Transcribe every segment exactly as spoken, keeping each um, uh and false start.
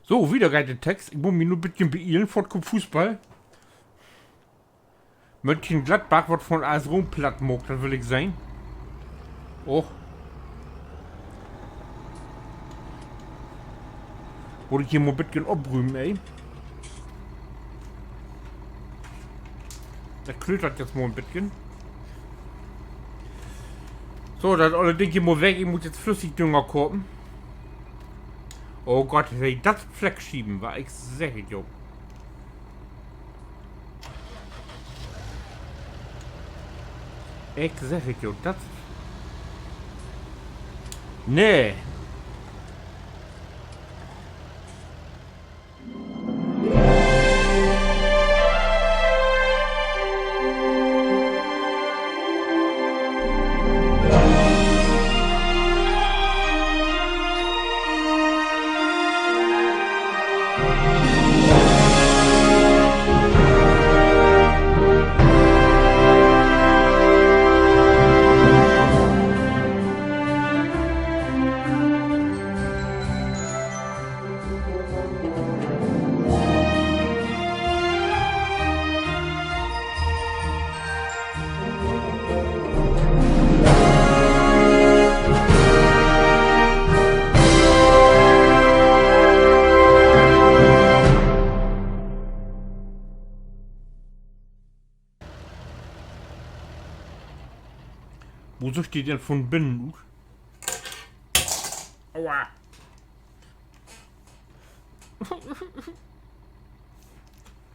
So, wieder geiht de Text. Ik mutt mi nu en beten beilen, foort kummt Fußball. Mönchengladbach, wat vun Eis Rom platt maakt, dat will ik sehn. Och. Mutt ik hier mal en beten oprümen, ey. Dat klötert jetzt mal en beten. So, dat olle Ding hier mal weg. Ik mutt jetzt Flüssigdünger kopen. Oh Gott, wenn ik dat fleck schieben, wa, ik segg et jo. Ik segg et jo, dat. Nee. Wo süht de denn vun binnen ut? Aua.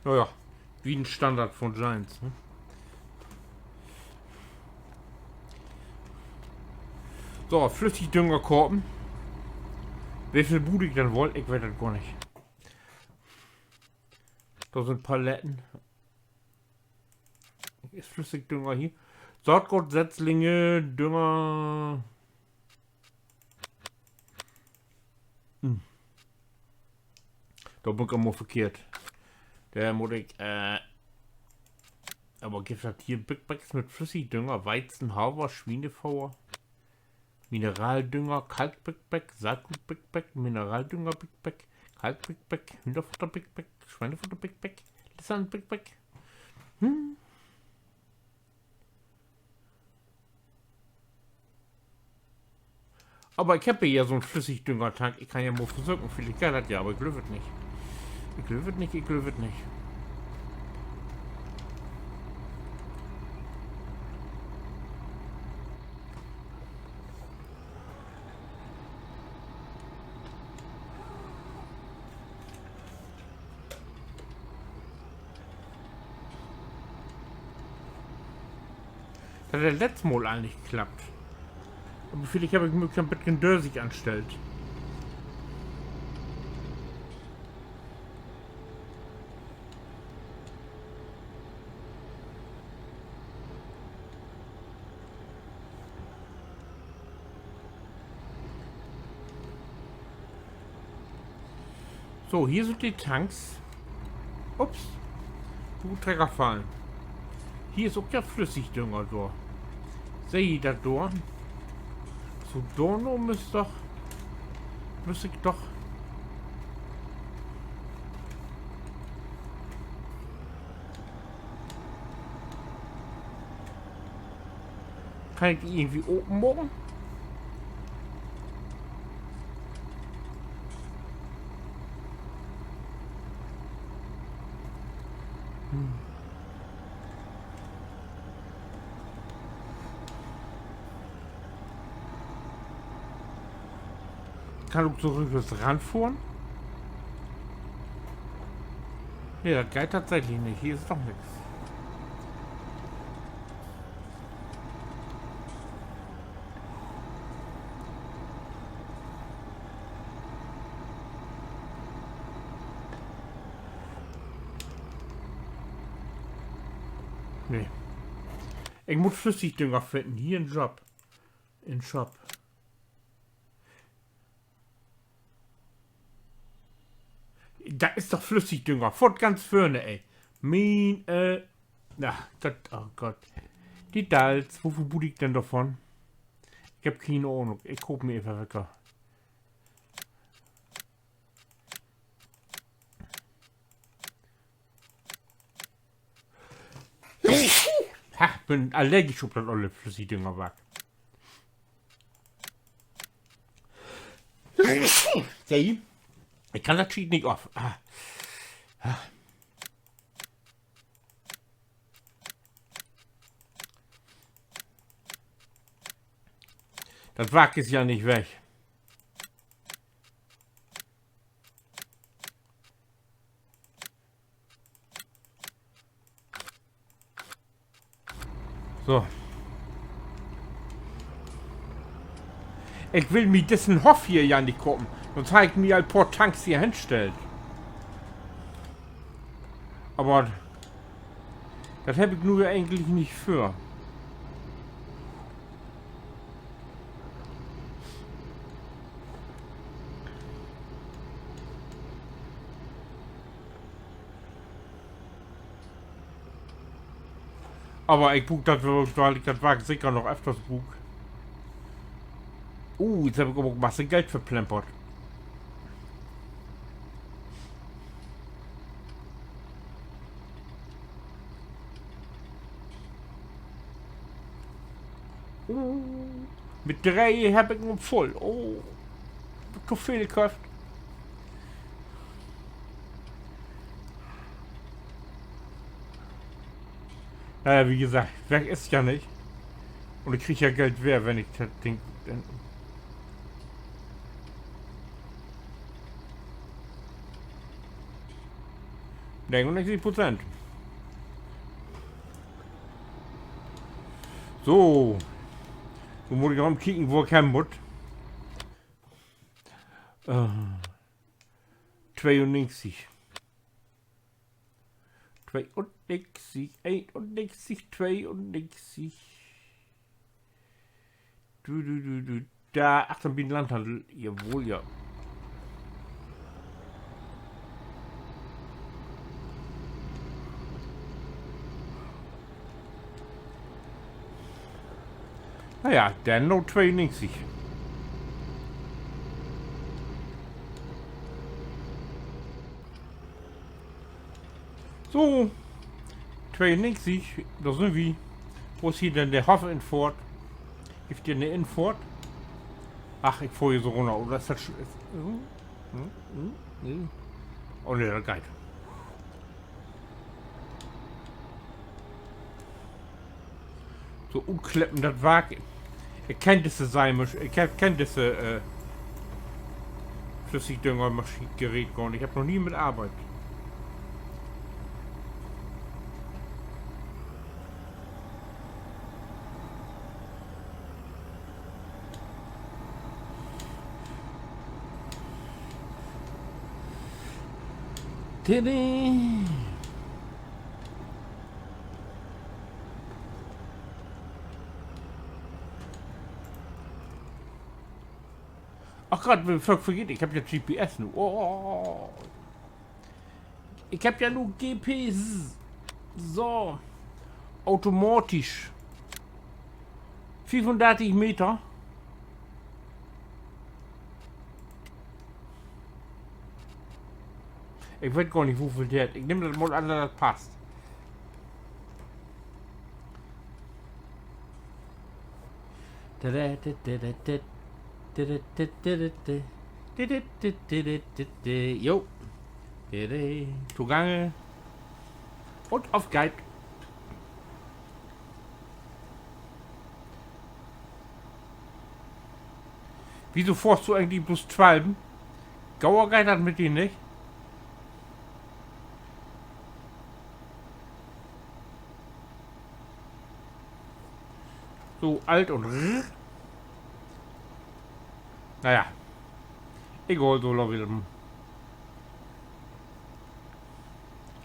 Na ja, wie en Standard vun Giants, ne? So, Flüssigdünger kopen. Woveel bruuk ik denn woll? Ik weet dat gor nich. Dor sünd Paletten. Is Flüssigdünger hier? Saatgoot, Setzlinge, Dünger. Hm. Dor bün ik al mal verkehrt. Dor mutt ik, äh, aver gifft dat hier Big Bags mit Flüssigdünger, Weizen, Haver, Swienefodder, Mineraldünger, Kalk-Big Bag, Saatgut-Big Bag, Mineraldünger-Big Bag, Kalk-Big Bag, Hühnerfutter-Big Bag, Schweinefutter-Big Bag, Lissern-Big Bag? Hm. Aver ik heff hier ja so'n Flüssigdüngertank. Ik kann ja mal versöken, villicht geiht dat ja, aver ik glööv et nich. Ik glööv et nich, ik glööv et nich. Dat hett dat letzt Mal al nich klappt. Aver villicht heff ik mi en beten dösig anstellt. So, hier sünd de Tanks. Ups. Du Trecker fallen. Hier is ok ja Flüssigdünger dor. Seh ji dat dor? So, dor noch müss doch, müss ik doch. Kann ik de irgendwie open maken? Hm. Kann ok torüch ranfohren? Nee, dat geiht tatsächlich nich. Hier is doch nix. Nee. Ik mutt Flüssigdünger finnen. Hier in Shop. In Shop. Dat is doch Flüssigdünger. Foort ganz vörn, ey. Mien, äh, na, dat, oh Gott. De Dalls, woveel bruuk ik denn dorvon? Ik heff keen Ahnung. Ik koop mi eenfach wecker. Ha, bün allergisch op dat olle Flüssigdüngerwark. Seh, ik kann dat Schiet nich af. Ah. Dat Wark is ja nich weg. So. Ik will mi dissen Hoff hier ja nich kopen. Sonst harr ik mi al poor Tanks hier henstellt. Aver dat heff ik nu ja egentlich nich vör. Aver ik bruuk dat, wiel ik dat Wark seker noch öfters bruuk. Uh, nu heff ik aver ok Masse Geld verplempert. Uh, mit dree heff ik nu vull. Oh, to veel köfft. Na ja, wie gesagt, weg is ja nich. Un ik krieg ja Geld weer, wenn ik dat Ding denn negenunnegentig Prozent. So. Nu mutt ik noch mal kieken, wo ik hen mutt. Äh, tweeunnegentig. Tweeunnegentig, eenunnegentig, tweeunnegentig. Du, du, du, du. Dor achtern bi'n Landhandel. Jawoll, ja. Na ja, denn noch tweeunnegentig. So. Tweeunnegentig, dor sünd wi. Wo is hier denn de Hoff-Infohrt? Gifft hier 'ne Infohrt? Ach, ik fohr hier so rünner. Oder is dat sch-, is, hm? Hm? Hm? Nee. Oh nee, dat geiht. So, utkleppen, dat Wark. Ik kenn disse Seimasch-, ik kenn disse, äh, Flüssigdüngermaschien, Gerät gor nich. Ik heff noch nie mit arbeidt. Tede. Ach Gott, bevör ik vergeet, ik heff ja G P S nu. Oh. Ik heff ja nu G P S. So. Automatisch. Fiefundartig Meter. Ik weet gor nich, woveel dat is. Ik nehm dat mal an, dat dat passt. Jo. Togange. Un af geiht. Wieso fohrst du egentlich bloots twölf? Gauer geiht dat mit di nich. So, Alt un R. Na ja. Egal, so, laat wi dat.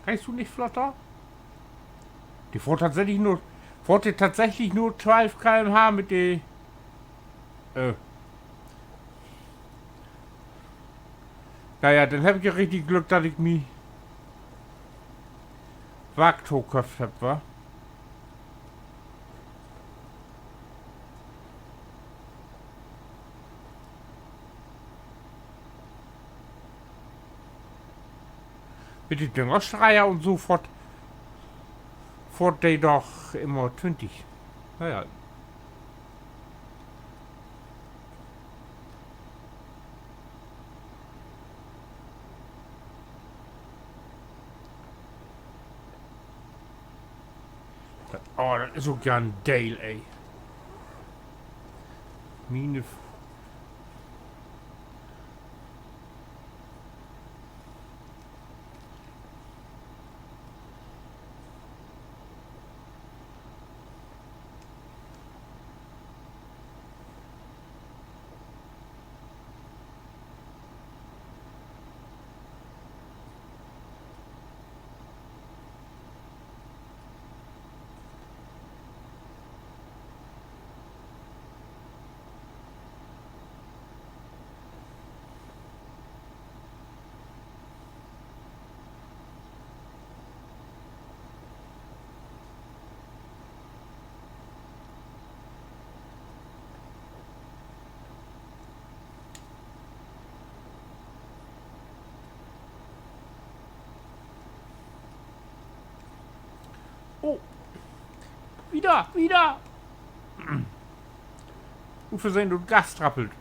Kannst du nich flotter? De fohrt tatsächlich nur, fohrt de tatsächlich nur twölf K M H mit de Äh. Na ja, denn heff ik ja richtig Glück, dat ik mi Wark toköfft hebb, wa? Mit de Düngerstreier un so fohrt, fohrt de doch immer twintig. Na ja. Dat, oh, dat is ok ja en Deel, ey. Miene F- Oh. Wieder, wieder. Ut Versehn dör Gas trappelt.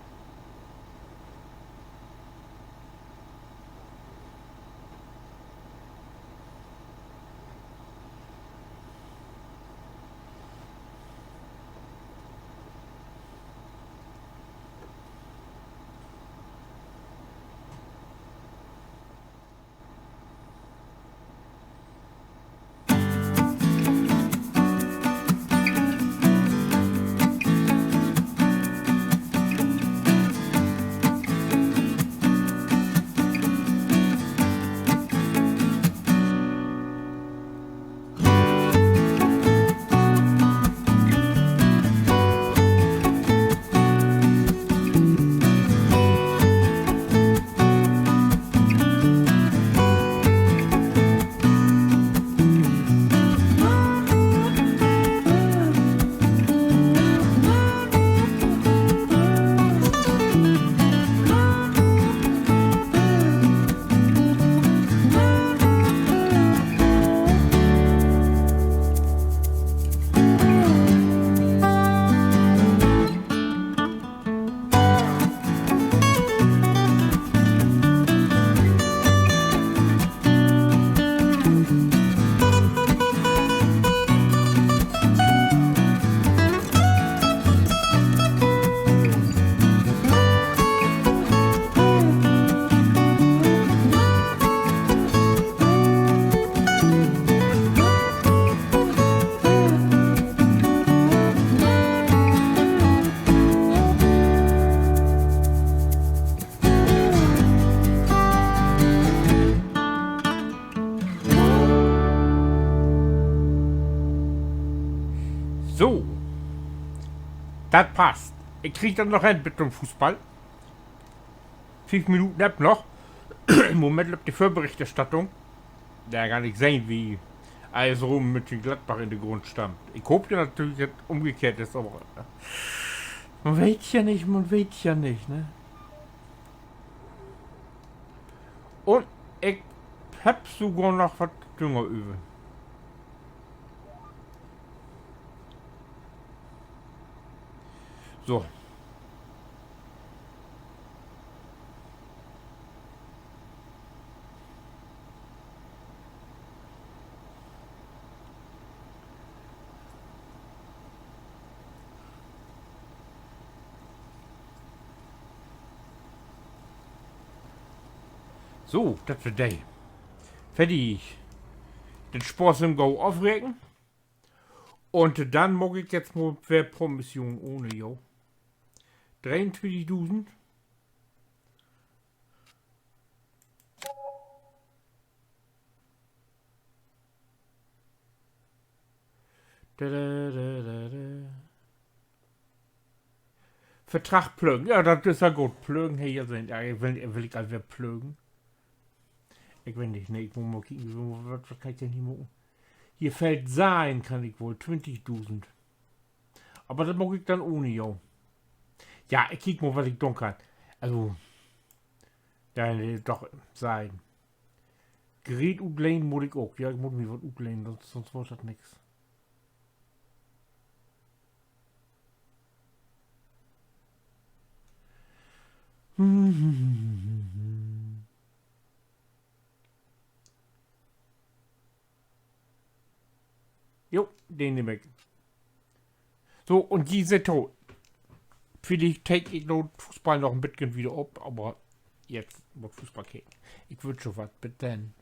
So. Dat passt. Ik krieg dat noch hen bit to'n Fußball. Fief Minuten hebb wi noch. In'n Moment löppt de Vörberichterstattung. Ja, gor nich sehn, wo allens rüm mit den Gladbach in de Grund stampt. Ik hoop ja natürlich, dat dat ümgekehrt is, aver man weet ja nich, man weet ja nich, ne? Un ik hebb sogor noch wat Dünger över. So. So, dat weer de. Fertig. Den Spaß in Go afreken. Un denn maak ik jetzt mal weer poor Missionen ahn, jo. Dreeuntwintigdusend. Da, da, da, da, da. Vertrag plögen. Ja, dat is ja goot. Plögen, he, ja, sehn, ja, will, will ik al weer plögen? Ik weet nich, nee, ik mutt mal kieken, wo, wat, wat kann ik denn hier maken? Hier Feld seihen kann ik woll, twintigdusend. Aver dat maak ik denn ahn, jo. Ja, ik kiek mal, wat ik doon kann. Also, ja, nee, doch, seihen. Gerät utlehnen mutt ik ok. Ja, ik mutt mi wat utlehnen, sonst, sonst word dat nix. Jo, den nehm ik. So, un ji seht to. Villicht teek ik dat Fußball noch en beten wieder op, aver jetzt mutt Fußball kieken. Ik wünsch jo wat, bit denn.